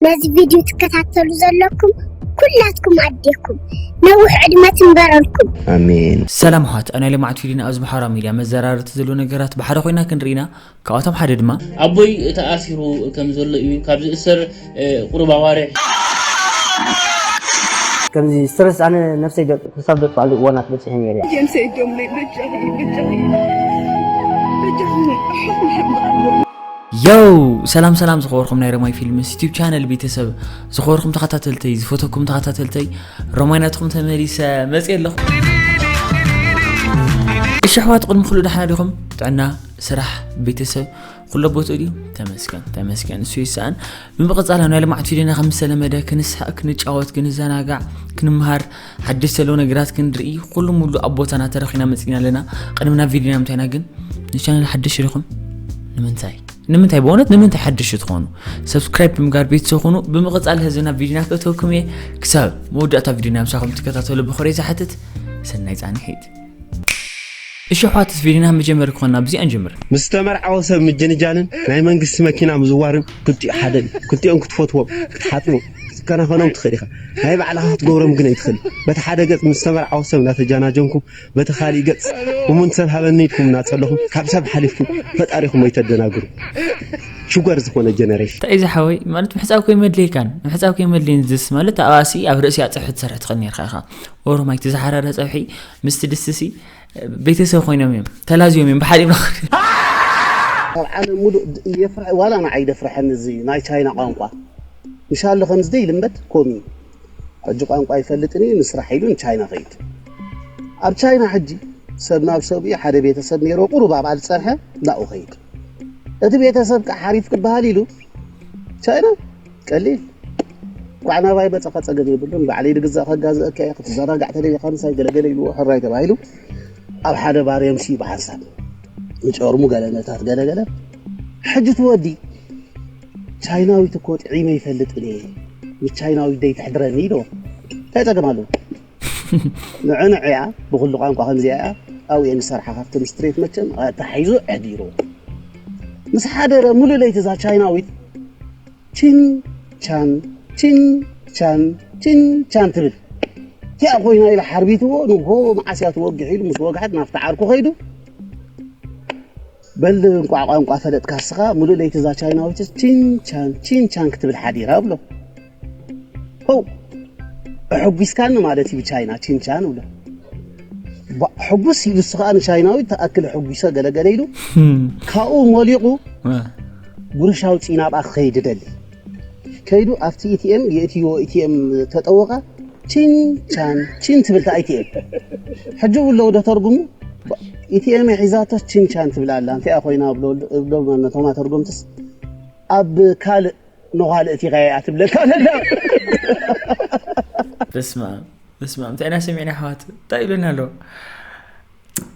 ነዚ ቪድዮ ትከታተሉ ዘለኩም ኩላትኩም ኣዴኩም ነዊሕ ዕድመ ትንበረልኩም። ኣሜን። ሰላም ኣሕዋት፣ ኣብ ናይ ልምዓት ቪድዮና ኣብዚ ማሕበራዊ ሚድያ መዘራረብቲ ዘለዉ ነገራት ብሓደ ኮይና ክንርኢና፣ ካብኣቶም ሓደ ድማ ኣቦይ ተኣሲሩ ከም ዘሎ እዩ። ካብ ዝእሰር ቁሩብ ኣዋርሕ ከምዚ ስትረስ ኣነ ነብሰይ ገ- ክሳብ ዘጥፋሉ እዋናት በፂሐ ነይሩ። የው ሰላም ሰላም ዝኸበርኩም ናይ ረማይ ፊልምስ ዩቲብ ቻነል ቤተሰብ፣ ዝኸበርኩም ተኸታተልተይ፣ ዝፈተኩም ተኸታተልተይ፣ ረማይ ናትኩም ተመሊሰ መፅእ ኣለኹ። እሺ ኣሕዋት፣ ቅድሚ ኩሉ ደሓና ዲኹም? ጥዕና፣ ስራሕ፣ ቤተሰብ ኩሎ ቦትኡ ድዩ? ተመስገን ተመስገን፣ እሱ ይሰኣን። ብምቕፃል ኣብ ናይ ልምዓት ቪድዮና ከም ዝተለመደ ክንስሓቅ፣ ክንጫወት፣ ክንዘናጋዕ፣ ክንምሃር፣ ሓደሽቲ ዘለዉ ነገራት ክንርኢ ኩሉ ሙሉ ኣብ ቦታና ተረኺና መፂና ኣለና። ቅድሚ ናብ ቪድዮና ምታይና ግን ንቻነል ሓደሽ ዲኹም? ንምንታይ ንምንታይ ብእውነት ንምንታይ ሓደሽ ትኾኑ? ሰብስክራይብ ብምጋር ቤተሰብ ኩኑ። ብምቕፃል ህዝቢ ናብ ቪድዮና ክእተወኩም እየ። ክሳብ መወዳእታ ቪድዮና ምሳኹም ትከታተሉ ብኽብሪ ዝሓትት። ሰናይ ፃንሒት። እሺ ኣሕዋት፣ ቪድዮና መጀመሪ ክኾንና ብዚኣ ንጀምር። ምስ ዝተመርዓወ ሰብ ምጅንጃልን ናይ መንግስቲ መኪና ምዝዋርን ክልቲኡ ሓደ እዩ። ክልቲኦም ክትፈትዎም፣ ክትሓጥቦም፣ ክትከናኸኖም ትኽእል ኢኻ። ናይ ባዕልኻ ክትገብሮም ግን ኣይትኽእል። በቲ ሓደ ገጽ ምስ ዝተመርዓወ ሰብ እናተጃናጀንኩም፣ በቲ ካሊእ ገጽ እሙን ሰብ ሃበኒ ኢልኩም እናጸለኹም፣ ካብ ሰብ ሓሊፍኩም ፈጣሪኹም ኣይተደናግሩ። ሽጎር ዝኾነ ጀነሬሽን። እንታይ እዩ ዝሓወይ? ማለት ምሕጻብ ከይመድለየካን፣ ምሕጻብ ከይመድለየን ዝስ ማለት ኣብኣሲ ኣብ ርእሲ ኣጽፍሒ ትሰርሕ ትኽእል ነርካ ኢኻ። ኦሮማይ እቲ ዝሓረረ ጸብሒ ምስቲ ድስቲ ሲ ቤተሰብ ኮይኖም እዮም ተላዝዮም እዮም ብሓደ ይብሎ። ኣብ ዓለም ሙሉእ የፍርሕ ዋላ ንዓይ ደፍርሐኒ እዚ ናይ ቻይና ቋንቋ። ምሻሎ ከምዚ ደይ ልምበድ ኮሚ ሕጂ ቋንቋ ይፈልጥን እዩ ንስራሕ ኢሉ ንቻይና ኸይድ። ኣብ ቻይና ሕጂ ሰብ ናብ ሰብ እዩ ሓደ ቤተሰብ ነይሮ ቁሩብ ኣብኣ ዝፀንሐ ናብኡ ኸይድ። እቲ ቤተሰብ ከዓ ሓሪፍ ክበሃል ኢሉ ቻይና ቀሊል። ኳዕ ናባይ መፀኻ ፀገም የብሉን። ባዕለይ ድግዛእ ከጋዝአካ እየ ክትዘናጋዕ ተደሊኻ ምሳይ ገለገለ ኢልዎ ሕራይ ተባሂሉ ኣብ ሓደ ባር የምስዩ ብሓንሳብ ንጨርሙ ገለ ነታት ገለገለ። ሕጂ እቲ ወዲ ቻይናዊት እኮ ጥዒመ ይፈልጥን እየ ምስ ቻይናዊት ደይትሕድረኒ ኢልዎ። እንታይ ፀገም ኣለዎ? ንዕንዕ እያ ብኩሉ ቋንቋ ከምዚኣ እያ ኣብኡ እየ ንሰርሓ ካብቶም ስትሬት መቸም ኣታሒዙ ኣሕዲርዎ። ምስ ሓደረ ሙሉእ ለይቲ እዛ ቻይናዊት ቺን ቻን ቺን ቻን ቺን ቻን ትብል እቲኣ ኮይና ኢለ ሓርቢትዎ ንግሆ መዓስ እያ ትወግሕ ኢሉ ምስ ወግሐት ናብቲ ዓርኩ ከይዱ በል እንቋዕ ቋንቋ ፈለጥካ እስኻ ሙሉእ ለይቲ እዛ ቻይናዊትስ ቺን ቻን ቺን ቻን ክትብል ሓዲራ ብሎ። ሆው ኣሐጒስካኒ ማለት እዩ ብቻይና ቺን ቻን ብሎ። ሕጉስ ኢሉ እሱ ከዓ ንቻይናዊት ተኣክል ኣሐጒሰ ገለገለ ኢሉ ካብኡ ሞሊቑ ጉርሽ ኣውፂኡ ናብኣ ክኸይድ ይደሊ። ከይዱ ኣብቲ ኢቲኤም የእትይዎ ኢቲኤም ተጠወቓ ቺን ቻን ቺን ትብል እታ ኢቲኤም። ሕጂ እውን ለው ዶ ተርጉሙ ኢቲኤም ሒዛቶ ቺን ቻን ትብል ኣላ እንታይ ኮይና ብሎ ነቶም ኣተርጎምትስ ኣብ ካልእ ንኻልእ እቲ ኸያ ትብለካ ዘላ። በስመ ኣብ በስመ ኣብ እንታይ ኢና ሰሚዕና ኣሕዋት እንታይ ኢሉና ኣሎ?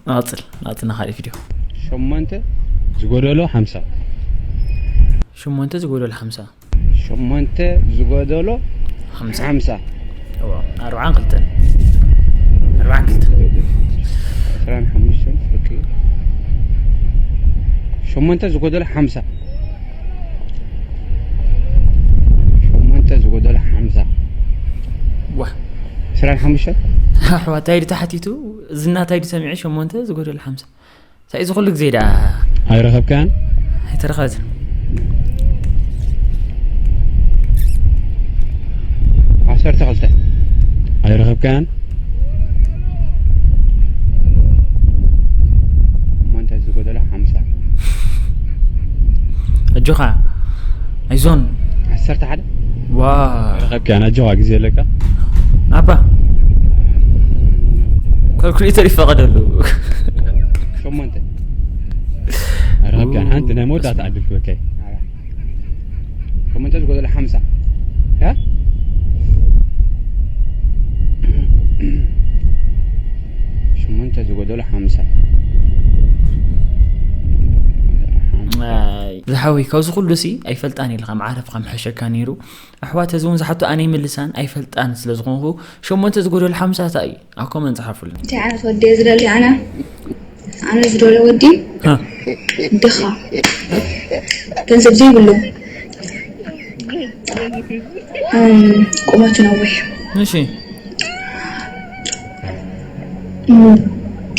ንቐፅል ንቐፅል ንካሊእ ቪድዮ። ሸሞንተ ዝጎደሎ ሓምሳ ሸሞንተ ዝጎደሎ ሓምሳ ሸሞንተ ዝጎደሎ ሓምሳ ሓምሳ እዎ ኣርብዓን ክልተን ኣርብዓን ክልተን ዕስራን ሓሙሽተን ኦኬ ሸሞንተ ዝጎደሎ ሓምሳ ሸሞንተ ዝጎደሎ ሓምሳ ዋ ዕስራን ሓሙሽተን ኣሕዋታይ ድተሓቲቱ ዝናታይ ድሰሚዐ ሸሞንተ ዝጎደሎ ሓምሳ እንታይ እዚ ኩሉ ግዜ ደኣ ኣይረኸብካን ኣይተረኸብትን ዓሰርተ ክልተ ኣይረኸብካን እሞ እንታይ ዝጎደሎ ሓምሳ ኣጆኻ ኣይዞን ዓሰርተ ሓደ ዋ ረኸብካን ኣጆኻ ግዜ ኣለካ ኣባ ካልኩሌተር ይፈቐደሉ ሸሞንተ ኣይረኸብካን ሓንቲ ናይ መወዳእታ ዕድል ክበካ እዩ ሸሞንተ ዝጎደሎ ሓምሳ ሸሞንተ ዝጎደሎ ሓምሳ ዝሓወይ ካብዚ ኩሉ ሲ ኣይፈልጣን ኢልካ መዓረፍካ ምሐሸካ ነይሩ ኣሕዋት እዚ እውን ዝሓቶ ኣነ ይምልሳን ኣይፈልጣን ስለ ዝኾንኩ ሸሞንተ ዝጎደሎ ሓምሳ እንታይ እዩ ኣብ ኮመንት ጸሓፉልኒ እንታይ ዓይነት ወዲ እየ ዝደሊ ኣነ ኣነ ዝደሎ ወዲ ድኻ ገንዘብ ዘይብሉ ቁመቱ ነዊሕ፣ እሺ።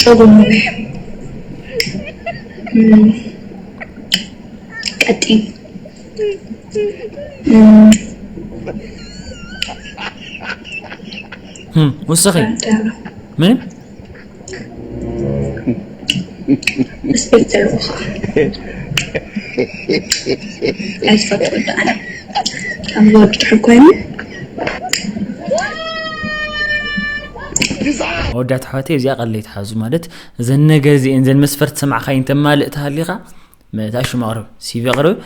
ጨጉሩ ነዊሕ፣ ቀጢን። ወሰኺ ምንም ስፔክተር ኡኻ ኣይትፈጥሩ ደኣነ ኣብ ወድ ድሕር ኮይኑ ወዳት ሓወተይ እዚኣ ቀለይ ትሓዙ ማለት እዘን ነገር እዚአን ዘን መስፈርት ሰማዕኻይ እንተማልእ ተሃሊኻ መታሹ መቕርብ ሲቪ ኣቕርብ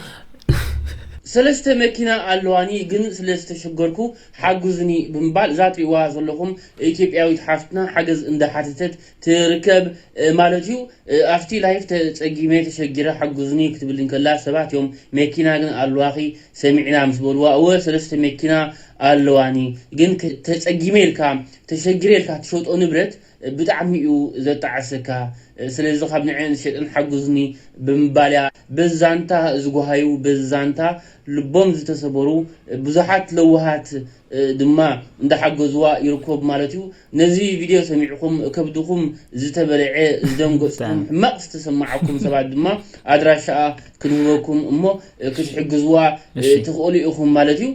ሰለስተ መኪና ኣለዋኒ ግን ስለዝተሸገርኩ ሓጉዝኒ ብምባል እዛ ትሪእዋ ዘለኹም ኢትዮጵያዊት ሓፍትና ሓገዝ እንዳሓተተት ትርከብ ማለት እዩ። ኣብቲ ላይፍ ተፀጊመ ተሸጊረ ሓጉዝኒ ክትብል እንከላ ሰባት እዮም መኪና ግን ኣለዋኺ ሰሚዕና ምስ በልዋ እወ ሰለስተ መኪና ኣለዋኒ ግን ተፀጊመ ኢልካ ተሸጊረ ኢልካ ትሸጦ ንብረት ብጣዕሚ እዩ ዘጣዕሰካ። ስለዚ ካብ ንዕን ዝሸጠን ሓጉዝኒ ብምባልያ በዛንታ ዝጓሃዩ በዛንታ ልቦም ዝተሰበሩ ብዙሓት ለዋሃት ድማ እንዳሓገዝዋ ይርከቡ ማለት እዩ። ነዚ ቪድዮ ሰሚዕኹም ከብድኹም ዝተበልዐ ዝደንገፅኩም ሕማቕ ዝተሰማዓኩም ሰባት ድማ ኣድራሻኣ ክንህበኩም እሞ ክትሕግዝዋ ትኽእሉ ኢኹም ማለት እዩ።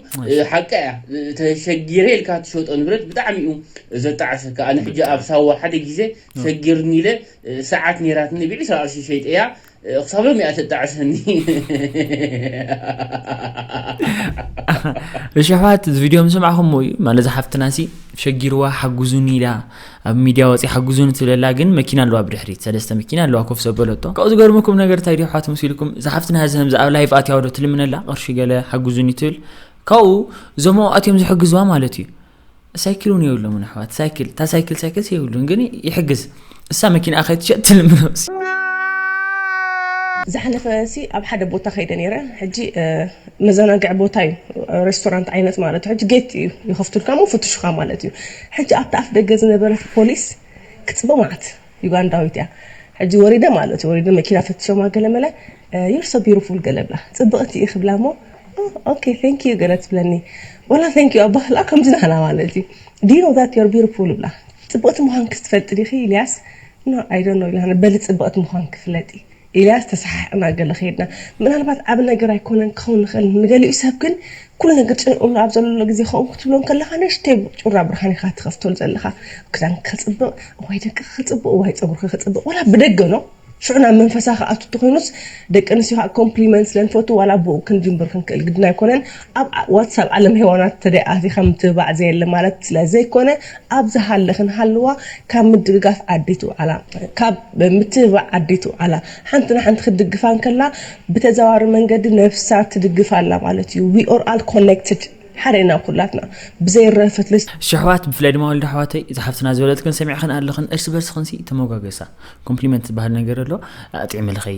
ሓቂ እያ ተሸጊረ ኢልካ ትሸጦ ንብረት ብጣዕሚ እዩ ዘጣዕሰካ። ኣነ ሕጂ ኣብ ሳዋ ሓደ ግዜ ሸጊርኒ ኢለ ሰዓት ነይራትኒ ብዒስራ ቅርሺ ሸይጠያ ክሳብ ሎሚ እያ ተጣዕሰኒ። እሺ ኣሕዋት እዚ ቪድዮ ምስማዕኹምዎ እዩ ማለት ዝሓፍትና ሲ ሸጊርዋ ሓጉዙኒ ኢላ ኣብ ሚድያ ወፂ ሓጉዙኒ ትብለላ ግን መኪና ኣለዋ ብድሕሪት ሰለስተ መኪና ኣለዋ ኮፍ ዘበለቶ ካብኡ ዝገርመኩም ነገር እንታይ ድዩ ኣሕዋት ምስ ኢልኩም እዛ ሓፍትና እዚ ከምዚ ኣብ ላይቭ ኣትያ ወዶ ትልምነላ ቅርሺ ገለ ሓጉዙኒ ትብል ካብኡ እዞም ኣትዮም ዝሕግዝዋ ማለት እዩ ሳይክል እውን የብሎም ኣሕዋት ሳይክል እታ ሳይክል ሳይክል የብሉን ግን ይሕግዝ እሳ መኪና ከይትሸጥ ትልምኖ ዝሓለፈ ሲ ኣብ ሓደ ቦታ ከይደ ነይረ ሕጂ መዘናግዒ ቦታ እዩ ሬስቶራንት ዓይነት ማለት ሕጂ ጌት እዩ ይኸፍቱልካ ሞ ፍትሹካ ማለት እዩ ሕጂ ኣብቲ ኣፍ ደገ ዝነበረት ፖሊስ ክትፅበ ማለት ዩጋንዳዊት እያ ሕጂ ወሪደ ማለት እዩ ወሪደ መኪና ፈትሾማ ገለ መለ you're so beautiful ገለ ብላ ፅብቕቲ እዩ ክብላ ሞ okay thank you ገለ ትብለኒ ወላ thank you ኣባህላ ከምዚ ናህና ማለት እዩ do you know that you're beautiful ብላ ፅብቕቲ ምዃን ክትፈልጢ ዲኺ ኢልያስ no I don't know ኢላ በሊ ፅብቕቲ ምዃን ክፍለጢ ኢልያስ ተሰሓሕቕና ገለ ከይድና ምናልባት ዓብ ነገር ኣይኮነን ክኸውን ንኽእል ንገሊኡ ሰብ ግን ኩሉ ነገር ጨንቁሉ ኣብ ዘለሎ ግዜ ከምኡ ክትብሎ ከለኻ ንእሽተይ ጩራ ብርሃን ኢኻ ትኸፍተሉ ዘለኻ ክዳን ክፅብቕ እዋይ ደቂ ክፅብቕ እዋይ ፀጉርኪ ክፅብቕ ወላ ብደገ ኖ ሽዑ ናብ መንፈሳ ክኣቱ እንተኮይኑስ ደቂ ኣንስትዮ ከዓ ኮምፕሊመንት ስለንፈቱ ዋላ ብኡ ክንጅምር ክንክእል ግድን ኣይኮነን ኣብ ዋትሳብ ዓለም ሄዋናት ተደይ ኣቲኻ ምትብባዕ ዘየለ ማለት ስለዘይኮነ ኣብ ዝሃለኽን ሃልዋ ካብ ምድግጋፍ ዓዲ ትውዓላ ካብ ምትብባዕ ዓዲ ትውዓላ ሓንቲ ንሓንቲ ክትድግፋ እንከላ ብተዘዋዋሪ መንገዲ ነብሳ ትድግፍ ኣላ ማለት እዩ we are all connected ሓደ ኢና ኩላትና ብዘይረፈት ልስ ሽሕዋት ብፍላይ ድማ ወልደ ኣሕዋተይ እዛ ሓፍትና ዝበለትክን ሰሚዕክን ኣለኽን እርስ በርስኽን ሲ ተመጓገሳ ኮምፕሊመንት ዝበሃል ነገር ኣሎ ኣጥዕምልኸይ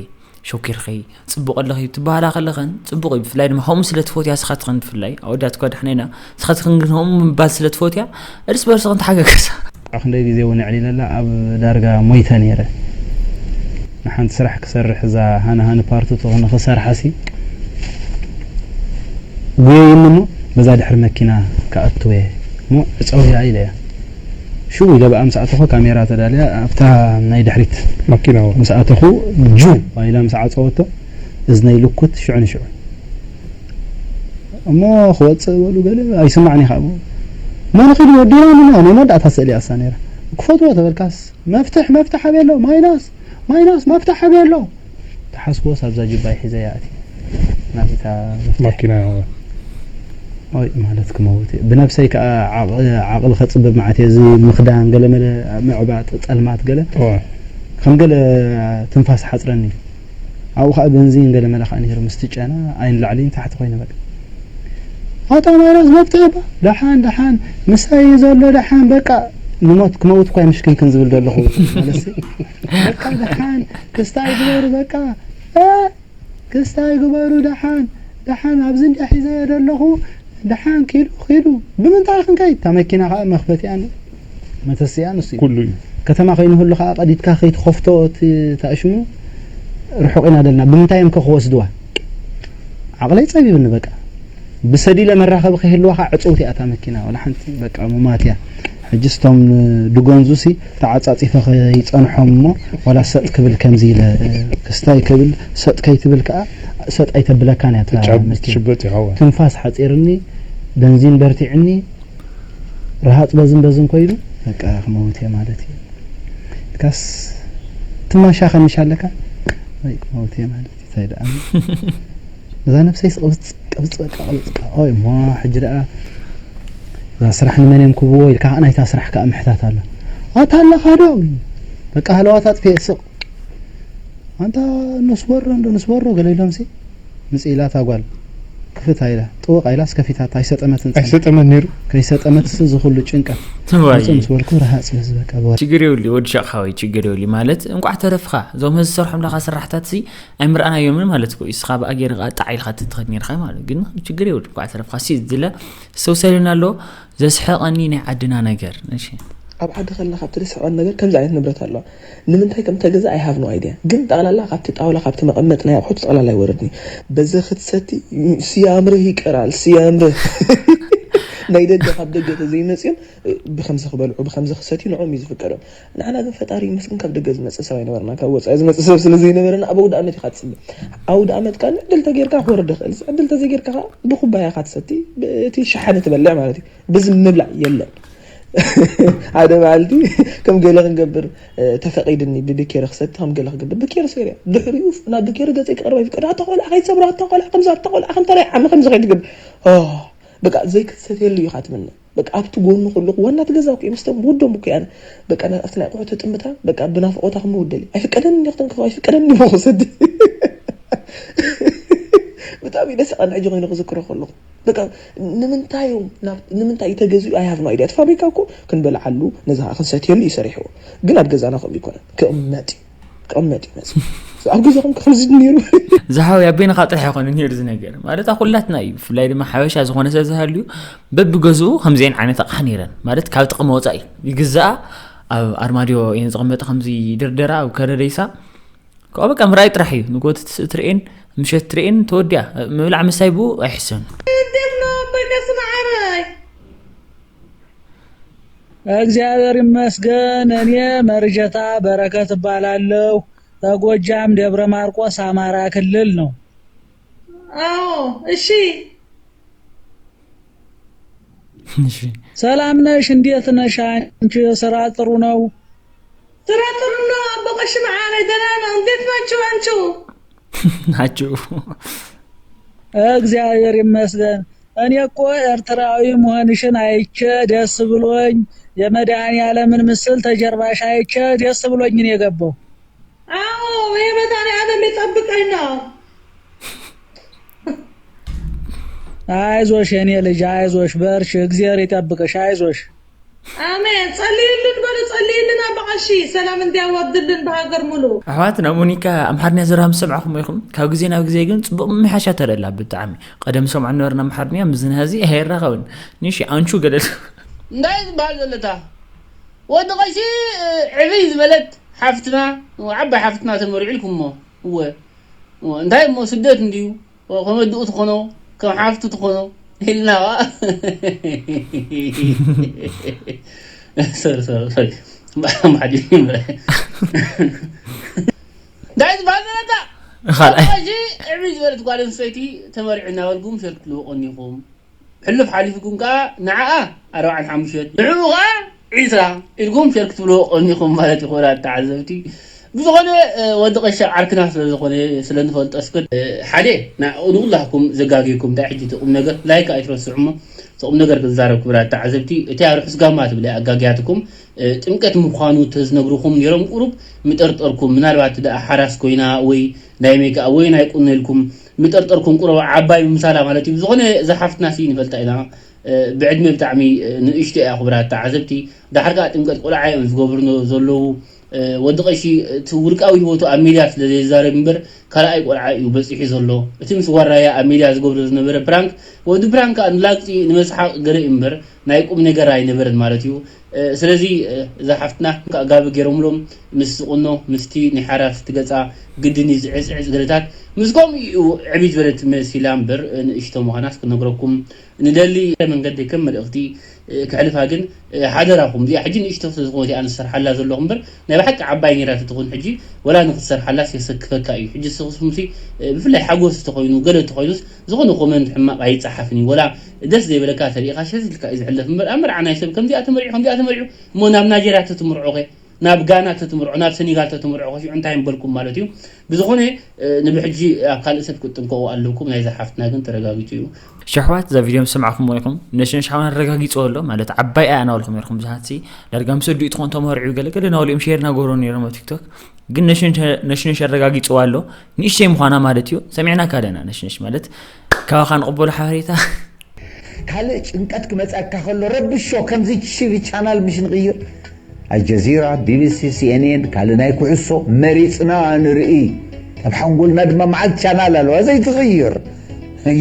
ሸኪርኺ ፅቡቕ ኣለኺ ትበሃላ ከለኸን ፅቡቕ እዩ ብፍላይ ድማ ከምኡ ስለ ትፈትያ ስኻትኸን ብፍላይ ኣወዳት እኳ ዳሕና ኢና ስኻትኽን ግን ከምኡ ምባል ስለ ትፈትያ እርስ በርስኽን ተሓጋገሳ ኣብ ክንደይ ግዜ እውን ኣዕሊለላ ኣብ ዳርጋ ሞይተ ነይረ ንሓንቲ ስራሕ ክሰርሕ እዛ ሃነ ሃነ ፓርቱ ትኾነ ክሰርሓ ሲ ጉየይኒ እሞ በዛ ድሕሪ መኪና ክኣትወ እሞ ዕፀውያ ኢለ እያ ሽው ኢለ ብኣ ምስ ኣተኹ ካሜራ ተዳልያ ኣብታ ናይ ድሕሪት መኪና ምስ ኣተኹ ጁ ኢላ ምስ ዓፀወቶ እዝነይ ልኩት ሽዑ ንሽዑ እሞ ክወፅእ በሉ ገለ ኣይስማዕን ኢኻ እሞ መን ኺድ ወዲና ምና ናይ መወዳእታ ስእሊ ኣሳ ነይራ ክፈትዎ ተበልካስ መፍትሕ መፍትሕ ኣበይ ኣሎ ማይናስ ማይናስ መፍትሕ ኣበይ ኣሎ ተሓስክዎስ ኣብዛ ጅባይ ሒዘ ይኣቲ ናቢታ መፍትሕ ማኪና ኦይ ማለት ክመውት እየ ብነብሰይ ከዓ ዓቕሊ ከፅብብ መዓት እየ እዚ ምኽዳን ገለ መለ ምዕባጥ ፀልማት ገለ ከም ገለ ትንፋስ ሓፅረኒ ኣብኡ ከዓ ቤንዚን ገለ መለ ከዓ ነይሩ ምስቲ ጨና ኣይን ላዕሊ ንታሕቲ ኮይነ በቃ ኣታ ማይናስ መፍትሒ እባ ደሓን ደሓን ምሳይ እዩ ዘሎ ደሓን በቃ ንሞት ክመውት እኳ ምሽክንክን ዝብል ዘለኹ ማለትሲ በቃ ደሓን ክስታይ ግበሩ በቃ እ ክስታይ ግበሩ ደሓን ደሓን ኣብዚ እንዲያ ሒዘዮ ዘለኹ ደሓን ኪዱ ኪዱ ብምንታይ ክንከይድ እታ መኪና ከዓ መኽፈቲኣን መተስያን እሱ እዩ ኩሉ እዩ ከተማ ከይንህሉ ከዓ ቀዲድካ ከይትኸፍቶ እቲ ታእሽሙ ርሑቕ ኢና ደልና ብምንታይ እዮም ከ ክወስድዋ ዓቕለይ ፀቢብኒ በቃ ብሰዲለ መራኸቢ ከይህልዋ ከዓ ዕፅውቲ እያ እታ መኪና፣ ዋላ ሓንቲ በቃ ሙማት እያ። ሕጂ ስቶም ድጎንዙ ሲ ተዓፃፂፈ ከይፀንሖም እሞ ዋላ ሰጥ ክብል ከምዚ ኢለ ክስታይ ክብል ሰጥ ከይትብል ከዓ ሰጥ ኣይተብለካን እያ እታ ትጫብ መኪና። ትሽበጥ ይኸውን። ትንፋስ ሓፂርኒ፣ በንዚን በርቲዕኒ፣ ረሃፅ በዝን በዝን ኮይኑ በቃ ክመውት እየ ማለት እዩ። ካስ ትማሻ ከሚሽ ኣለካ ወይ ክመውት እየ ማለት እዩ። እንታይ ደኣ እዛ ነብሰይ ቅብፅ ቅብፅ በቃ ቅብፅ ኦይ እሞ ሕጂ ደኣ እዛ ስራሕ ንመን እዮም ክብዎ ኢልካ ከዓ ናይታ ስራሕ ከዓ ምሕታት ኣሎ። ኣታ ኣለኻ ዶ በቃ ሃለዋት ኣጥፍየ ስቕ ኣንታ ንስወሮ እንዶ ንስወሮ ገለ ኢሎም ሲ ምጽ ኢላ እታ ጓል ክፍት ኣይላ ጥውቕ ኣይላ እስከፊታታ ኣይሰጠመትን ጸኒሓ። ኣይሰጠመን ነይሩ። ከይሰጠመት ሲ ዝኹሉ ጭንቀት ትንዋይ። ምጽ ምስ በልኩ ረሃጽ በዚ በቃ ብወ- ችግር የብሉ ወዲ ሸቕሓወይ ችግር የብሉ ማለት እንቋዕ ተረፍኻ እዞም ህዚ ዝሰርሖም ለኻ ስራሕታት ሲ ኣይምርኣናዮምን ማለት እኮ እዩ። እስኻ ብኣ ገይርኻ ጣዕ ኢልካ ትትኸድ ነርካ ማለት ግን ችግር የብሉ እንቋዕ ተረፍኻ ሲ ዝለ ዝተውሰደና ኣሎ። ዘስሕቐኒ ናይ ዓድና ነገር እሺ። ኣብ ዓዲ ከለና ካብቲ ደስ ዝብለኒ ነገር ከምዚ ዓይነት ንብረት ኣለዋ። ንምንታይ ከም ተገዝኣ I have no idea፣ ግን ጠቕላላ ካብቲ ጣውላ ካብቲ መቐመጢ ናይ ኣቑሑት ጠቕላላ ይወርድኒ። በዚ ክትሰቲ ስያምርህ ይቀራል ስያምርህ ናይ ደገ ካብ ደገ ተዘይመፅዮም ብከምዚ ክበልዑ ብከምዚ ክሰትዩ ንዕኦም እዩ ዝፍቀዶም። ንዓና ግን ፈጣሪ ይመስገን ካብ ደገ ዝመፅእ ሰብ ኣይነበርና፣ ካብ ወፃኢ ዝመፅእ ሰብ ስለ ዘይነበረና ኣብ ኣውደ ኣመት ኢካ ትፅበ። ኣውደ ኣመት ከዓ ዕድል ተጌርካ ክወርድ ይኽእል፣ ዕድል ተዘይጌርካ ከዓ ብኩባያ ኢካ ትሰቲ፣ እቲ ሸሓኒ ትበልዕ ማለት እዩ። ብዚ ምብላዕ የለን። ሓደ መዓልቲ ከም ገለ ክንገብር ተፈቒድኒ ብብኬሪ ክሰቲ ከም ገለ ክገብር ብኬሪ ሰይረ ድሕሪኡ ናብ ብኬሪ ገፀይ ክቐርብ ኣይፍቀድ ኣታ ቆልዓ ከይትሰብሮ ኣታ ቆልዓ ከምዚ ኣታ ቆልዓ ከምታ ናይ ዓሚ ከምዚ ከይትገብር በቃ ዘይክትሰትየሉ ኢኻ ትምነ በቃ ኣብቲ ጎኑ ከለኹ ዋና እቲ ገዛ እኮ እዮም ስቶም ውዶም እኮ ኣነ በቃ ኣብቲ ናይ ኣቑሑ ተጥምታ በቃ ብናፍቖታ ክመውደሊ ኣይፍቀደኒ ክተንክፎ ኣይፍቀደኒ ክሰዲ ብጣዕሚ ደስ ቃን ሕጂ ኮይኑ ክዝክሮ ከለኹ በቃ ንምንታይ እዮም ናብ- ንምንታይ እዩ ተገዚኡ ኣይሃብ ነው ኣይዲያ እቲ ፋብሪካ እኮ ክንበልዓሉ ነዚ ከዓ ክንሰትየሉ እዩ ሰሪሕዎ ግን ኣብ ገዛና ከምኡ ይኮነ ክቕመጥ እዩ ክቕመጥ እዩ መፅ ኣብ ገዛኹም ከምዚ ነይሩ ዝሃው ያቤንኻ ጥራሕ ይኾነ ነይሩ ዝነገር ማለት ኣብ ኩላትና እዩ ብፍላይ ድማ ሓበሻ ዝኾነ ሰብ ዝሃልዩ በብገዝኡ ከምዚአን ዓይነት ኣቕሓ ነይረን ማለት ካብ ጥቕሚ ወፃኢ ይግዛኣ ኣብ ኣርማድዮ እየን ዝቕመጠ ከምዚ ይድርደራ ኣብ ከረደይሳ ካብኡ በቃ ምርኣይ ጥራሕ እዩ ንጎት ትርእን ምሸት ትርእን ተወዲያ ምብላዕ ምሳይ ብኡ ኣይሕሰን እንዴት ነው በቀስ ማዕረይ እግዚአብሔር ይመስገን። እኔ መርጀታ በረከት እባላለሁ። ከጎጃም ደብረ ማርቆስ አማራ ክልል ነው። አዎ እሺ እሺ ሰላም ነሽ? እንዴት ነሽ? አንቺ ስራ ጥሩ ነው? ስራ ጥሩ ነው። አቦቀሽ መዓረይ ደህና ነው። እንዴት ናችሁ አንቺ? ናችሁ እግዚአብሔር ይመስገን። እኔ እኮ ኤርትራዊ መሆንሽን አይቼ ደስ ብሎኝ የመድኃኔዓለምን ምስል ተጀርባሽ አይቼ ደስ ብሎኝ ነው የገባው። አዎ ይሄ መድኃኔዓለም ይጠብቀኝ ነው። አይዞሽ የኔ ልጅ አይዞሽ፣ በርቺ፣ እግዚአብሔር ይጠብቅሽ። አይዞሽ አሜን። ጸልይልን በሉ ጸልይልን ኣባቃሺ ሰላም እንዲያዋርድልን በሃገር ሙሉ። ኣሕዋትና ሞኒካ ኣምሓርኛ ዘረባ ምስ ሰማዕኹሞ ኢኹም ካብ ግዜ ናብ ግዜ ግን ጽቡቕ ምምሕያሻ ተርኢ ኣላ ብጣዕሚ ቀደም ንሰምዖ ዝነበርና ኣምሓርኛ ምስዚ ናይ ሕዚ ኣይራኸብን ንሺ ኣንቹ ገለ እንታይ ዝበሃል ዘሎ እታ ወዲ ቀሺ ዕብይ ዝበለት ሓፍትና ዓባይ ሓፍትና ተመርዒ ኢልኩሞ እወ እንታይ እሞ ስደት እንድዩ ከመድኡ ትኾኖ ከም ሓፍቱ ትኾኖ ኢልና ኸዓ ሶሪ ሶሪ ሶሪ ባዕሎም ሓዲሩ ይምረ እንታይ ዝበሃል ዘለካ ካልኣይ ሕጂ ዕብይ ዝበለት ጓል ኣንስተይቲ ተመሪዑ እናበልኩም ሸር ክትልዎ ቀኒኹም ሕሉፍ ሓሊፍኩም ከዓ ንዓኣ ኣርባዓን ሓሙሽተን ንዕኡ ከዓ ዒስራ ኢልኩም ሸር ክትብልዎ ቀኒኹም ማለት እዩ ክቡራት ተዓዘብቲ ብዝኾነ ወዲ ቀሻ ዓርክና ስለዝኾነ ስለንፈልጦ እስከ ሓደ ንኩላኩም ዘጋግየኩም እንታይ ሕጂ እቲ ቁም ነገር ላይክ ኣይትረስዑ እሞ እቲ ቁም ነገር ክዛረብ ክብራት ተዓዘብቲ እቲ ኣብ ርሑስ ጋማ ትብል ኣጋግያትኩም ጥምቀት ምዃኑ ተዝነግሩኹም ነይሮም ቁሩብ ምጠርጠርኩም ምናልባት ደኣ ሓራስ ኮይና ወይ ናይ ሜክኣፕ ወይ ናይ ቁኖ ኢልኩም ምጠርጠርኩም ቁሩብ ዓባይ ምምሳላ ማለት እዩ ዝኾነ እዛ ሓፍትና ሲ ንፈልጣ ኢና ብዕድመ ብጣዕሚ ንእሽቶ እያ ክቡራት ተዓዘብቲ ዳሕር ከዓ ጥምቀት ቆልዓ እዮም ዝገብሩ ዘለዉ ወዲ ቀሺ እቲ ውልቃዊ ህይወቱ ኣብ ሚድያ ስለ ዘይዛረብ እምበር ካልኣይ ቆልዓ እዩ በፂሑ ዘሎ እቲ ምስ ጓራያ ኣብ ሚድያ ዝገብሮ ዝነበረ ፕራንክ ወዲ ብራን ከዓ ንላግፂ ንመስሓቅ ገለ እዩ እምበር ናይ ቁም ነገር ኣይነበረን ማለት እዩ። ስለዚ እዛ ሓፍትና ከዓ ጋቢ ገይሮምሎም ምስ ዝቁኖ ምስቲ ናይ ሓራስ ትገፃ ግድን እዩ ዝዕፅዕፅ ገለታት ምስ ከምኡ እዩ ዕብይ ዝበለት መሲላ እምበር ንእሽቶ ምዃናስ ክነግረኩም ንደሊ። መንገዲ ከም መልእኽቲ ክሕልፋ ግን ሓደራኹም እዚኣ ሕጂ ንእሽቶ ስለዝኾነት እያ ንሰርሓላ ዘለኹ እምበር ናይ ብሓቂ ዓባይ ነይራ ተትኾን ሕጂ ወላ ንክትሰርሓላስ የሰክፈካ እዩ። ሕጂ ስኹስምሲ ብፍላይ ሓጎስ ተኾይኑ ገለ ተኾይኑስ ዝኾነ ኮመንት ሕማቕ ኣይጸሓፍን እዩ። ወላ ደስ ዘይበለካ ተሪኢኻ ሸዝ ኢልካ እዩ ዝሕለፍ እምበር ኣብ መርዓ ናይ ሰብ ከምዚኣ ተመሪዑ ከምዚኣ ተመሪዑ እሞ ናብ ናይጀርያ ተትምርዖ ኸ ናብ ጋና ተትምርዖ ናብ ሰኒጋል ተትምርዖ ኸ ሽዑ እንታይ ምበልኩም ማለት እዩ። ብዝኾነ ንብሕጂ ኣብ ካልእ ሰብ ክትጥንቀቑ ኣለኩም። ናይዛ ሓፍትና ግን ተረጋጊጹ እዩ። ሸሕዋት እዛ ቪድዮ ምስ ሰማዕኹምዎ ኢኹም ነሽነሽ ሓውና ኣረጋጊጽዎ ኣሎ ማለት ዓባይ ኣያ እናበልኩም ነርኩም ብዙሓት ሲ ዳርጋ ምስ ኣዲኡ ትኾን ተመርዕዩ ገለ ገለ እናበሉ እዮም ሼር እናገበሩ ነይሮም ኣብ ቲክቶክ ግን ነሽነሽ ኣረጋጊጽዋ ኣሎ ንእሽተይ ምዃና ማለት እዩ ሰሚዕናካ ኣለና ነሽነሽ ማለት ካባኻ ንቕበሎ ሓበሬታ ካልእ ጭንቀት ክመፀካ ከሎ ረብሾ ከምዚ ቲቪ ቻናል ምሽ ንቕይር ኣልጀዚራ፣ ቢቢሲ፣ ሲኤንኤን ካልእ ናይ ኩዕሶ መሪፅና ንርኢ ኣብ ሓንጎልና ድማ መዓልቲ ቻናል ኣለዋ ዘይትቕይር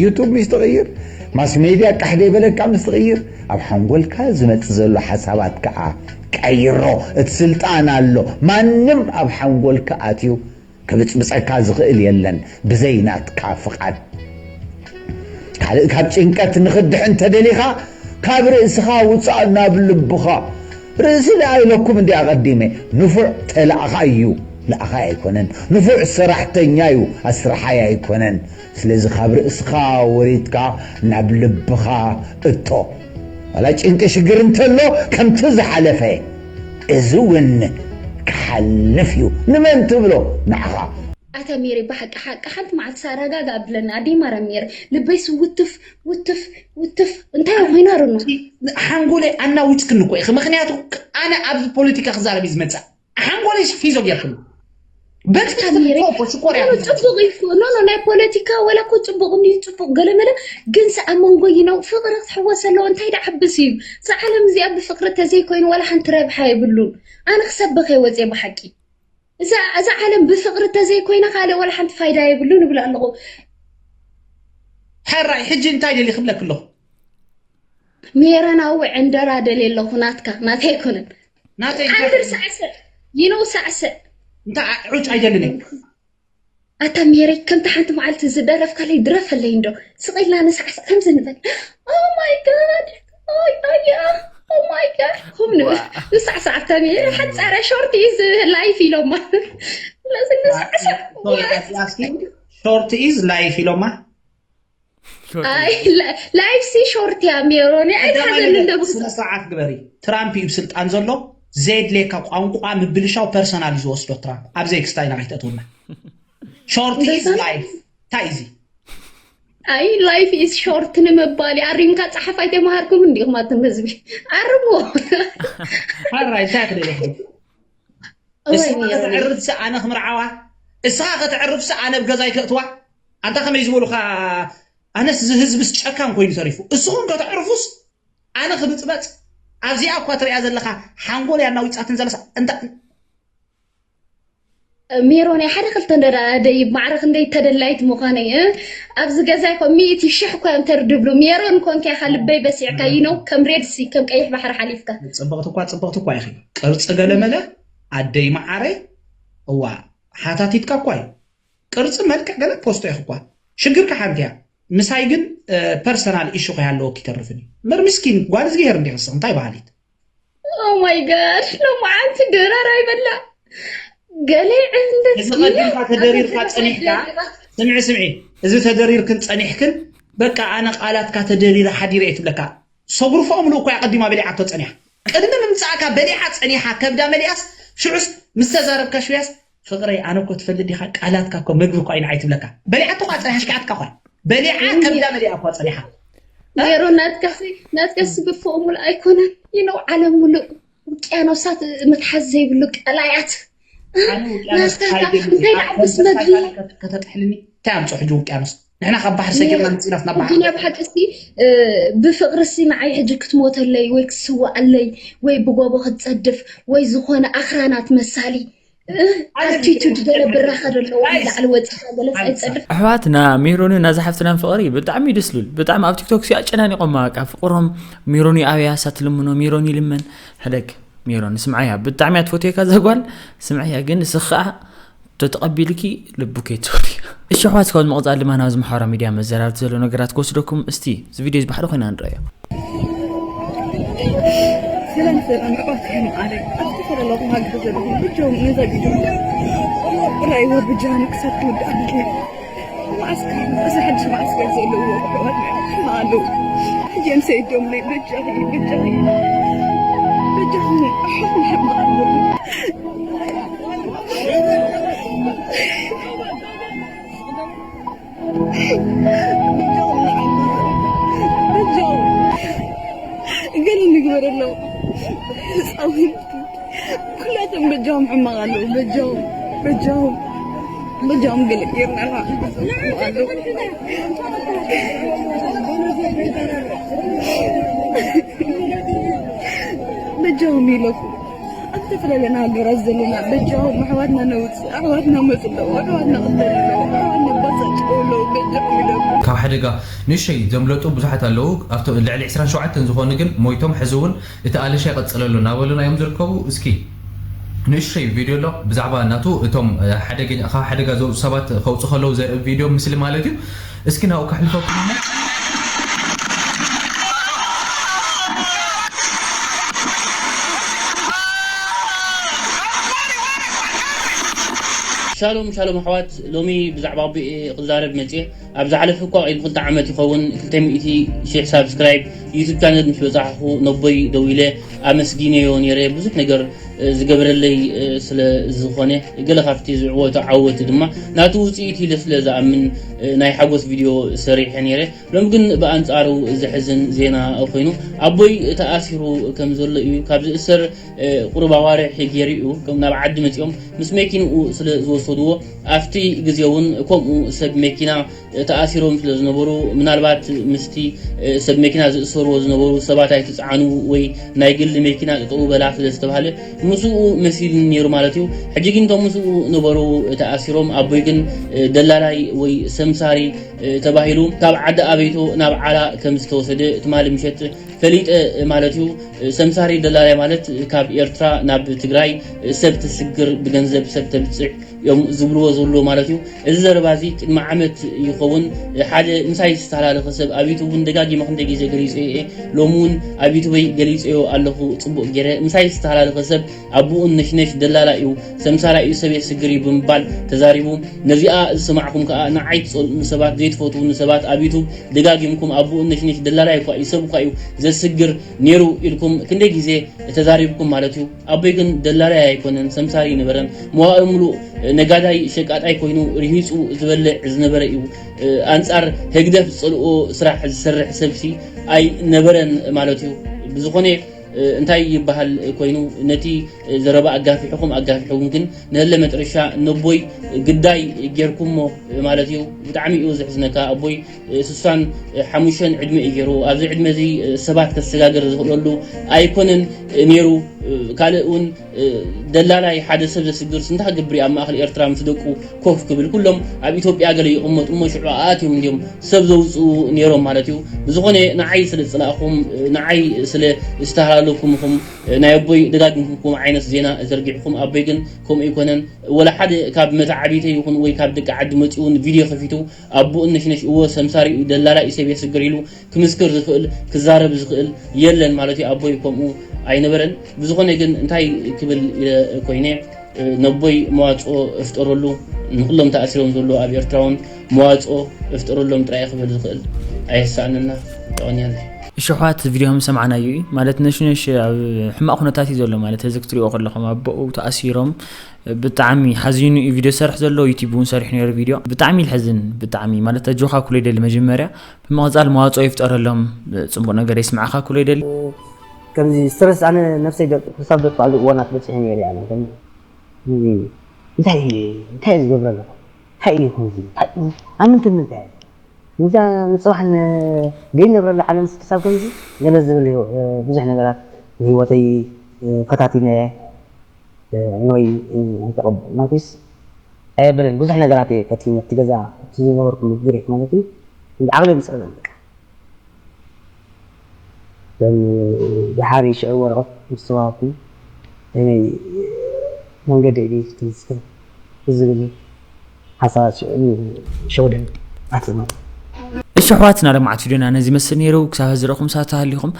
ዩቱብ ምሽ ትቕይር ማስ ሜድያ ቃሕ ደይበለካ ምስ ትቕይር ኣብ ሓንጎልካ ዝመፅእ ዘሎ ሓሳባት ከዓ ቀይሮ እቲ ስልጣን ኣሎ ማንም ኣብ ሓንጎልካ ኣትዩ ክብፅብፀካ ዝኽእል የለን ብዘይ ናትካ ፍቓድ። ካልእ ካብ ጭንቀት ንኽድሕን ተደሊኻ ካብ ርእስኻ ውፃእ ናብ ልብኻ። ርእሲ ደኣ ኢለኩም እንዲ ኣቐዲመ ንፉዕ ተላእኻ እዩ ለኣኻይ ኣይኮነን ንፉዕ ሰራሕተኛ እዩ ኣስርሓይ ኣይኮነን ስለዚ ካብ ርእስኻ ወሪድካ ናብ ልብኻ እቶ ዋላ ጭንቂ ሽግር እንተሎ ከምቲ ዝሓለፈ እዚ እውን ክሓልፍ እዩ ንመን ትብሎ ንዓኻ ኣታ ሜሪ ብሓቂ ሓቂ ሓንቲ መዓልቲ ሳረጋጋ ኣብለኒ ኣደይ ማርያም ሜሪ ልበይ ስውትፍ ውትፍ ውትፍ እንታይ ኮይና ርኖ ሓንጎለይ ኣናዊፅክኒ እኮ ኢኺ ምክንያቱ ኣነ ኣብዚ ፖለቲካ ክዛረብ እዩ ዝመፅእ ሓንጎለይ ሒዞ ጌርክኒ በቲ ሽኮር እያ ጽቡቅ እዩ ኖ ኖ ናይ ፖለቲካ ወላ እኮ ጽቡቅ እንድዩ ጽቡቅ ገለመለ ግንስ ኣብ መንጎ ይነው ፍቅሪ ክትሕወስ ኣለዎ እንታይ ደዓብስ እዩ እዛ ዓለም እዚኣ ብፍቅሪ ተዘይኮይኑ ወላ ሓንቲ ረብሓ የብሉን ኣነ ክሰብኽ እየ ወፅየ ብሓቂ እዛ እዛ ዓለም ብፍቅሪ ተዘይኮይና ካልእ ወላ ሓንቲ ፋይዳ የብሉን እብል ኣለኹ ሕራይ ሕጂ እንታይ ደሊ ክብለክ ኣለኹ ሜረናዊ ዕንደራ ደልየ ኣለኹ ናትካ ናተይ ኣይኮነን ናተይ እንታይ ዓንድር ሳዕስዕ ይነው ሳዕስዕ እንታይ ዑጭ ኣይደልን እየ ኣታ ሜረይ ከምቲ ሓንቲ መዓልቲ ዝደረፍካለይ ድረፈለይ እንዶ ስቕ ኢልና ንሳዕስዕ ከምዚ ንበል Oh my god Oh my god Oh my god ኩም ንበል ንሳዕስዕ ኣታ ሜረይ ሓፃረ short is life ኢሎማ ስለዚ ንሳዕስዕ short is life ኢሎማ ላይፍ ሲ ሾርት እያ ሜሮን እያ ኣይትሓዘኒ እንደ ብስነ ስርዓት ግበሪ ትራምፕ እዩ ስልጣን ዘሎ ዘየድልየካ ቋንቋ ምብልሻው ፐርሰናል እዩ ዝወስዶ ትራምፕ ኣብ ዘይክስታ ኢና ከይተእትውና ሾርት ኢዝ ላይፍ እንታይ እዚ ኣይ ላይፍ ኢዝ ሾርት ንምባል እዩ ኣሪምካ ፀሓፍ ኣይተምሃርኩም እንዲኹም ኣትም ህዝቢ ኣርሞ ሓራይ እንታይ ትደሊ እስኻ ከተዕርፍሲ ኣነ ክምርዓዋ እስኻ ከተዕርፍሲ ኣነ ኣብ ገዛይ ከእትዋ ኣንታ ከመይ ዝበሉኻ ኣነስ እዚ ህዝብስ ጨካን ኮይኑ ተሪፉ እስኹም ከተዕርፉስ ኣነ ክብፅበፅ ኣብዚኣ እኳ ትሪኣ ዘለኻ ሓንጎል ያናዊፃትን ዘለሳ እንታ ሜሮን ናይ ሓደ ክልተ እንደ ደይብ ማዕረ ክንደይ ተደላይት ምዃነይ ኣብዚ ገዛ ይኮ ሚእቲ ሽሕ እኳ እዮም ተርድብሉ ሜሮን ኮንካ ኢኻ ልበይ በሲዕካ ይነው ከም ሬድሲ ከም ቀይሕ ባሕሪ ሓሊፍካ ፅብቕቲ እኳ ፅብቕቲ እኳ ኢኺ ቅርፂ ገለመለ ኣደይ መዓረይ እዋ ሓታቲትካ እኳ እዩ ቅርፂ መልክዕ ገለ ፖስቶ ኢኺ እኳ ሽግርካ ሓንቲ እያ ምሳይ ግን ፐርሰናል ኢሹ ከይ ኣለወኪ ይተርፍን እዩ እምበር ምስኪን ጓል እዝግሄር እንዲኽስ እንታይ ባህሊት Oh my god ሎማዓንቲ ድራር ኣይበላ ገለ ዕንደት እዚ ቀዲምካ ተደሪርካ ፀኒሕካ ስምዒ ስምዒ እዚ ተደሪርክን ፀኒሕክን በቃ ኣነ ቃላትካ ተደሪረ ሓዲረ እየ ትብለካ ሰጉርፎ ምሉእ እኮ ኣቀዲማ በሊዓቶ ፀኒሓ ቅድሚ ምምፃእካ በሊዓ ፀኒሓ ከብዳ መሊኣስ ሽዑስ ምስ ተዛረብካ ሽውያስ ፍቅረይ ኣነ እኮ ትፈልጥ ዲኻ ቃላትካ እኮ ምግቢ እኮ ኣይንዓይ ትብለካ በሊዓ እኮ ኣፅኒሓ ኣሽኪዓትካ እኳ በሊዓ ከብዳ መሊኣ እኳ ኣፅኒሓ ሜሮ ናትካሲ ናትካሲ ብፍኡ ሙሉእ ኣይኮነን ይነው ዓለም ሙሉእ ውቅያኖሳት ምትሓዝ ዘይብሉ ቀላያት ናስታካ እንታይ ደዓብስ መግቢ ከተጥሕልኒ እንታይ ኣምፅኦ ሕጂ ውቅያኖስ ንሕና ካብ ባሕሪ ሰጊርና ምፅኢናስ ናብ ባሕሪ ናብ ሓቂ እስቲ ብፍቅሪ ሲ ንዓይ ሕጂ ክትሞተለይ ወይ ክትስዋኣለይ ወይ ብጎቦ ክትፀድፍ ወይ ዝኾነ ኣኽራናት መሳሊ ኣቲቱድ ገለ ብራኸ ዘለዋ ንላዕሊ ወፂኻ ገለ ኣይፀድፍ። ኣሕዋትና ሜሮንን ናዛ ሓፍትናን ፍቕሪ ብጣዕሚ እዩ ደስ ዝብል። ብጣዕሚ ኣብ ቲክቶክ ሲ ኣጨናኒቖማ በቃ ፍቕሮም። ሜሮን እዩ ኣብያ እሳ ትልምኖ፣ ሜሮን ይልመን። ሕደግ ሜሮን ስምዓያ፣ ብጣዕሚ እያ ትፈትየካ እዛ ጓል። ስምዓያ ግን ንስኺ ከዓ ተተቐቢልኪ ልቡ ከይትሰብሪ። እሺ ኣሕዋት፣ ካብ ምቕፃል ድማ ናብዚ ማሕበራዊ ሚድያ መዘራርብቲ ዘሎ ነገራት ክወስደኩም። እስቲ እዚ ቪድዮ እዚ ብሓደ ኮይና ንረኣዮ። ሰላም ሰላም ኣሕዋት ይማዓረ ኣብ ዝተፈላለዩ ሃገር ዘለኹም ብጆም ነዛ ቪድዮ ራይዎ ብጃኑ ክሳብ ትውዳእ ንክእል። ማዕስከር እዚ ሓድሽ ማዕስከር ዘለዎ ኣሕዋት ኣለዉ። ሕጂ እዮም ሰይዶምለይ በጃኺ በጃኺ በጃኺ ኣሕዋት ኣለዉ። በጃኹም ንዓና በጃኹም ገለ ንግበረሎም ህፃውንቲ ኩላቶም በጃኹም ሕማቕ ኣለዉ በጃኹም በጃኹም በጃኹም ገለ ጌርና ኣለዉ በጃኹም ኢለኩም ኣብ ዝተፈላለየና ሃገራት ዘለና በጃኹም ኣሕዋትና ነውፅእ፣ ኣሕዋትና መፁ ኣለዉ፣ ኣሕዋትና ቅተሉ ኣለዉ፣ ኣሕዋትና ባሳጭው ኣለዉ፣ በጃኹም ኢለኩም። ካብ ሓደጋ ንእሸይ ዘምለጡ ብዙሓት ኣለዉ። ኣብቶ ልዕሊ ዕስራን ሸውዓተን ዝኾኑ ግን ሞይቶም፣ ሕዚ እውን እቲ ኣለሻ ይቐፅል ኣሎ እናበሉና እዮም ዝርከቡ። እስኪ ንእሸይ ቪድዮ ኣሎ ብዛዕባ ናቱ እቶም ሓደገኛ ካብ ሓደጋ ዘውፁ ሰባት ከውፁ ከለዉ ዘርኢ ቪድዮ ምስሊ ማለት እዩ። እስኪ ናብኡ ከሕልፈኩም እሞ ሻሎም ሻሎም ኣሕዋት፣ ሎሚ ብዛዕባ ኣቦይ እየ ክዛረብ መፅየ። ኣብ ዝሓለፈ እኳ ቅድሚ ክልተ ዓመት ይኸውን ክልተ ሚእቲ ሺሕ ሳብስክራይብ ዩቱብ ቻነል ምስ በፃሕኹ ነቦይ ደዊለ ኣመስጊነዮ ነይረ። ብዙሕ ነገር ዝገብረለይ ስለ ዝኾነ፣ ገለ ካብቲ ዝዕወቶ ዓወት ድማ ናቱ ውፅኢት ኢለ ስለ ዝኣምን ናይ ሓጎስ ቪድዮ ሰሪሐ ነይረ። ሎም ግን ብኣንጻሩ ዘሕዝን ዜና ኮይኑ፣ ኣቦይ ተኣሲሩ ከም ዘሎ እዩ። ካብ ዝእሰር ቁሩብ ኣዋርሕ ገይሩ እዩ። ከም ናብ ዓዲ መጺኦም ምስ መኪንኡ ስለ ዝወሰድዎ፣ ኣብቲ ግዜ እውን ከምኡ ሰብ መኪና ተኣሲሮም ስለ ዝነበሩ፣ ምናልባት ምስቲ ሰብ መኪና ዝእሰርዎ ዝነበሩ ሰባት ኣይትጽዓኑ ወይ ናይ ግሊ መኪና ጠጠው በላ ስለ ዝተባህለ ምስኡ መሲሉኒ ነይሩ ማለት እዩ። ሕጂ ግን እቶም ምስኡ ነበሩ ተኣሲሮም፣ ኣቦይ ግን ደላላይ ወይ ሰምሳሪ ተባሂሉ ካብ ዓዲ ኣበይቶ ናብ ዓላ ከም ዝተወሰደ ትማሊ ምሸት ፈሊጠ ማለት እዩ። ሰምሳሪ ደላላይ ማለት ካብ ኤርትራ ናብ ትግራይ ሰብ ትስግር፣ ብገንዘብ ሰብ ተብፅዕ እዮም ዝብልዎ ዘሎ ማለት እዩ። እዚ ዘረባ እዚ ቅድሚ ዓመት ይኸውን ሓደ ምሳይ ዝተሃላለኸ ሰብ ኣብ ዩቱብ እውን ደጋጊመ ክንደይ ግዜ ገሊፀዮ እየ። ሎሚ እውን ኣብ ዩቱበይ ገሊፀዮ ኣለኹ ፅቡቕ ገይረ። ምሳይ ዝተሃላለኸ ሰብ ኣቦኡ ነሽነሽ ደላላ እዩ፣ ሰምሳራ እዩ፣ ሰብ የስግር እዩ ብምባል ተዛሪቡ። ነዚኣ ዝሰማዕኩም ከኣ ንዓይ ትጸልኡኒ ሰባት፣ ዘይትፈትዉኒ ሰባት ኣብ ዩቱብ ደጋጊምኩም ኣቦኡ ነሽነሽ ደላላ እኳ እዩ፣ ሰብ እኳ እዩ ዘስግር ነይሩ ኢልኩም ክንደይ ግዜ ተዛሪብኩም ማለት እዩ። ኣቦይ ግን ደላላይ ኣይኮነን፣ ሰምሳሪ ኣይነበረን። መዋእሉ ምሉእ ነጋዳይ ሸቃጣይ ኮይኑ ርሂጹ ዝበልዕ ዝነበረ እዩ። ኣንጻር ህግደፍ ዝጸልኦ ስራሕ ዝሰርሕ ሰብሲ ኣይነበረን ማለት እዩ። ብዝኾነ እንታይ ይበሃል ኮይኑ ነቲ ዘረባ ኣጋፊሕኹም ኣጋፊሕኹም ግን ንህለ መጥረሻ ነቦይ ግዳይ ጌርኩሞ ማለት እዩ። ብጣዕሚ እዩ ዘሕዝነካ። ኣቦይ ስሳን ሓሙሽተን ዕድመ እዩ ገይሩ። ኣብዚ ዕድመ እዚ ሰባት ከሰጋገር ዝኽእለሉ ኣይኮነን ነይሩ። ካልእ እውን ደላላይ ሓደ ሰብ ዘስግር ስንታ ክገብር እዩ ኣብ ማእኸል ኤርትራ ምስ ደቁ ኮፍ ክብል? ኩሎም ኣብ ኢትዮጵያ ገለ ይቕመጡ እሞ ሽዑ ኣእትዮም እንድዮም ሰብ ዘውፅኡ ነይሮም ማለት እዩ። ብዝኾነ ንዓይ ስለ ዝፅላእኹም፣ ንዓይ ስለ ዝተሃላለኩም ኢኹም ናይ ኣቦይ ደጋጊምኩም ከምኡ ዓይነት ዜና ዘርጊሕኩም። ኣቦይ ግን ከምኡ ኣይኮነን። ወላ ሓደ ካብ መተዓቢተይ ይኹን ወይ ካብ ደቂ ዓዲ መፂኡ እውን ቪድዮ ከፊቱ ኣቦኡ ነሽነሽ እዎ ሰምሳሪ እዩ ደላላ እዩ ሰብ የስግር ኢሉ ክምስክር ዝኽእል ክዛረብ ዝኽእል የለን ማለት እዩ። ኣቦይ ከምኡ ኣይነበረን። ብዝኾነ ግን እንታይ ክብል ኢለ ኮይነ ነቦይ መዋፅኦ እፍጠረሉ፣ ንኩሎም ተኣሲሮም ዘለዉ ኣብ ኤርትራ እውን መዋፅኦ እፍጠረሎም ጥራይ ክብል ዝኽእል። ኣየሳእነና። ጠቐንያለይ። እሺ ኣሕዋት፣ እዚ ቪድዮ ከም ዝሰማዕናዮ እዩ። ማለት ነሽነሽ ኣብ ሕማቕ ኩነታት እዩ ዘሎ። ማለት እዚ ክትሪኦ ከለኹም ኣቦኡ ተኣሲሮም ብጣዕሚ ሓዚኑ እዩ ቪድዮ ዝሰርሕ ዘሎ። ዩቲብ እውን ሰሪሑ ነይሩ ቪድዮ። ብጣዕሚ እዩ ዝሕዝን። ብጣዕሚ ማለት ኣጆኻ ክብሎ ይደሊ መጀመርያ። ብምቕፃል መዋፅኦ ይፍጠረሎም፣ ፅቡቕ ነገር የስምዓኻ ክብሎ ይደሊ። ከምዚ ስትረስ ኣነ ነብሰይ ክሳብ ዘጥፍኣሉ እዋናት በፂሐ ነይረ ኣነ ከምዚ እንታይ እዩ እንታይ እዩ ዝገብረ ኣለኹ እንታይ እዩ ከምዚ እንታይ እዩ? ኣብ ምንታይ ምንታይ እዛ ንፅባሕ ዘይነብረላ ዓለም ክሳብ ከምዚ ገለ ዝብል ብዙሕ ነገራት ንህይወተይ ፈታቲነ እየ። ወይ ኣይተቐበል ማለትስ ኣየበለን። ብዙሕ ነገራት እየ ፈቲነ ኣብቲ ገዛ፣ እቲ ዝነበርኩሉ ዙርያ ማለት እዩ። ዓቕሊ ምፅእ በቃ ደሓር ሽዑ ወረቐት ምስ ተዋሃብኩ ናይ መንገዲ ዕድል ክትምስክር ዝብል ሓሳባት ሽዑ ሸወደን ኣትእመ። እሺ ኣሕዋትና፣ ለማዓት ቪድዮና ነዚ መስል ነይሩ። ክሳብ ሕዚ ረኹም ሳታ ሃሊኹም